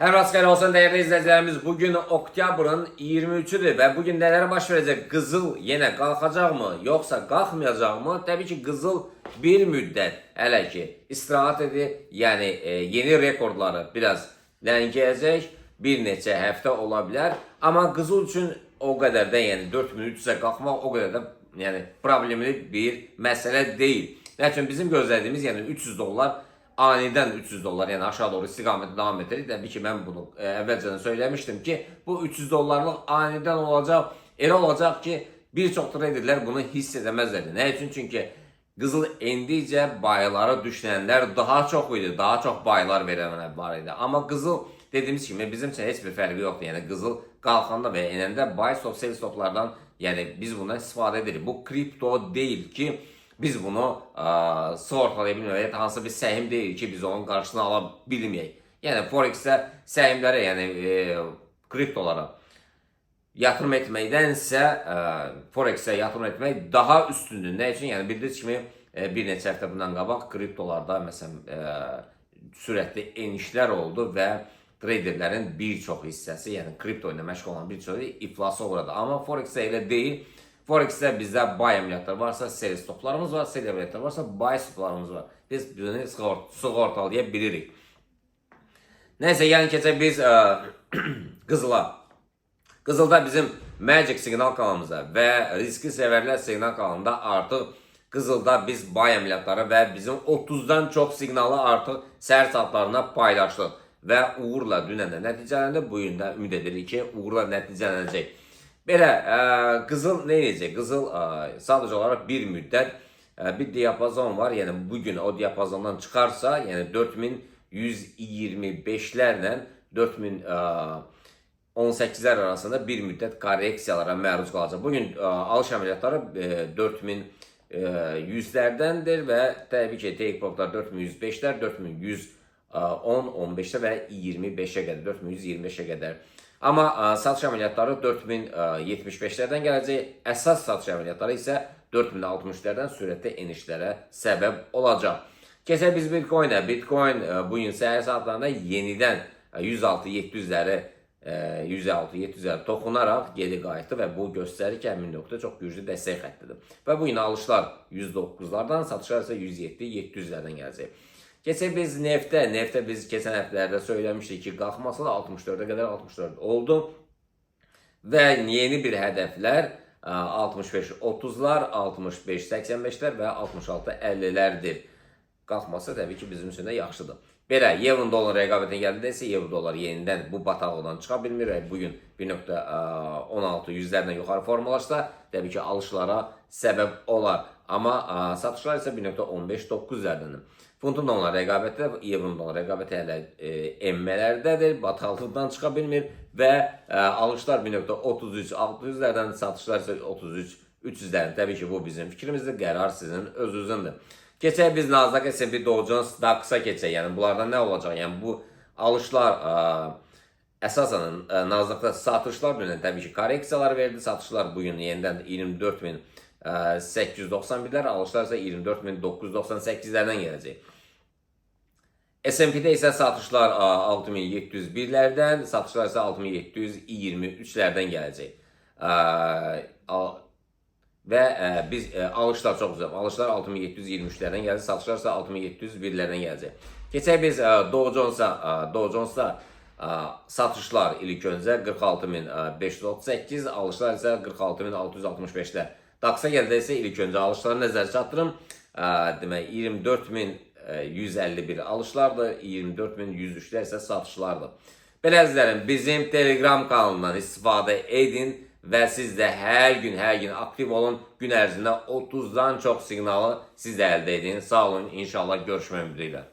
Hər vaxt xeyir olsun dəyərli izləyicilərimiz. Bugün oktyabrın 23-üdür və bugün nələr baş verəcək? Qızıl yenə qalxacaq mı, yoxsa qalxmayacaq mı? Təbii ki, qızıl bir müddət hələ ki istirahət edir. Yəni yeni rekordları biraz ləngiyəcək. Bir neçə həftə ola bilər. Amma qızıl üçün o qədər də, yəni 4300-ə qalxmaq o qədər də yəni problemli bir məsələ deyil. Nə üçün bizim gözlədiyimiz, yəni 300 dollar, anidən 300 dollar, yəni aşağı doğru istiqamətdə davam etdirir. Təbii ki, mən bunu əvvəlcədən söyləmişdim ki, bu 300 dollarlıq anidən olacaq. Elə olacaq ki, bir çox traderlər bunu hiss edəməzlər. Nə üçün? Çünki qızıl endikcə baylara düşünənlər daha çox idi, daha çox baylar verənlər var idi. Amma qızıl dediyimiz kimi bizim üçün heç bir fərqi yoxdur. Yəni qızıl qalxanda və enəndə buy stop, sell stoplardan, yəni biz bundan istifadə edirik. Bu kripto deyil ki, biz bunu sığortalaya bilməyək, ya hansı bir səhim deyil ki, biz onun qarşısını ala bilməyək. Yəni Forex-də səhimlərə, yəni kriptolara yatırım etməkdənsə Forex-ə yatırım etmək daha üstündür. Nə üçün? Yəni bildiyiniz kimi bir neçə həftə bundan qabaq kriptolarda məsələn sürətli enişlər oldu və traderlərin bir çox hissəsi, yəni kripto ilə məşğul olan bir çoxu iflasa uğradı. Amma Forex-də elə deyil. Forex-də bizdə buy əməliyyatları varsa, sell stoplarımız var, sell əməliyyatları varsa, buy stoplarımız var. Biz bunu sığortalaya bilirik. Nəysə, yəni keçək biz qızıla. Qızılda bizim Magic Signal kanalımıza və Riski Sevərlər Signal kanalında artıq Qızılda biz buy əməliyyatları və bizim 30-dan çox siqnalı artıq səhər saatlarına paylaşdıq və uğurla dünən də nəticələndi. Bu gün də ümid edirik ki, uğurla nəticələnəcək. Belə, qızıl nə edəcək? Qızıl sadəcə olaraq bir müddət bir diapazon var. Yəni bu gün o diapazondan çıxarsa, yəni 4125-lərlə 4018-lər arasında bir müddət korreksiyalara məruz qalacaq. Bugün alış əməliyyatları 4100-lərdəndir və təbii ki, take profitlar 4105-lər, 4110, 15-ə və 25-ə qədər, 4125-ə qədər. Amma satış əməliyyatları 4075-lərdən gələcək. Əsas satış əməliyyatları isə 4063-lərdən sürətli enişlərə səbəb olacaq. Keçək biz Bitcoin-ə. Bitcoin bu gün səhər saatlarında yenidən 106.700-ləri 106.700-ləri toxunaraq geri qayıtdı və bu göstərir ki, həmin nöqtə çox güclü dəstək xəttidir. Və bu gün alışlar 109-lardan, satışlar isə 107.700-lərdən gələcək. Keçək biz neftə. Neftə biz keçən həftələrdə söyləmişdik ki, qalxması da 64-ə qədər, 64 oldu. Və yeni bir hədəflər 65-30-lar, 65-85-lər və 66-50-lərdir. Qalxması təbii ki, bizim üçün də yaxşıdır. Belə, euro dollar rəqabətinə gəldikdə isə euro dollar yenidən bu bataqlıqdan çıxa bilmir və bu gün 1.16 yüzlərdən yuxarı formalaşsa, təbii ki, alışlara səbəb olar. Amma satışlar isə 1.15-9-lərdəndir. Funtun dollar rəqabətdə, euro dollar rəqabəti hələ enmələrdədir, bataqlıqdan çıxa bilmir və alışlar 1.33-600-lərdən, satışlar isə 33-300-lərdən. Təbii ki, bu bizim fikrimizdir, qərar sizin özünüzündür. Keçək biz Nasdaq, S&P, Dow Jones, DAX-a keçək. Yəni bunlardan nə olacaq? Yəni bu alışlar əsasən Nasdaq-da satışlar dünən təbii ki, korreksiyalar verdi. Satışlar bu gün yenidən 24.891-lər, alışlar isə 24.998-lərdən gələcək. S&P-də isə satışlar 6701-lərdən, satışlar isə 6723-lərdən gələcək. Və biz alışlar çox güzel. Alışlar 6723-lərdən gələcək, satışlar isə 6701-lərdən gələcək. Keçək biz Dow Jones-a. Dow Jones-da satışlar ilk öncə 46538, alışlar isə 46665-lər. DAX-a gəldikdə isə ilk öncə alışları nəzərə çatdırım. Demək 24151 alışlardır, 24103-lər isə satışlardır. Belə əzizlərim, bizim Telegram kanalından istifadə edin və siz də hər gün, hər gün aktiv olun. Gün ərzində 30-dan çox siqnalı siz də əldə edin. Sağ olun, inşallah görüşmək ümidi ilə.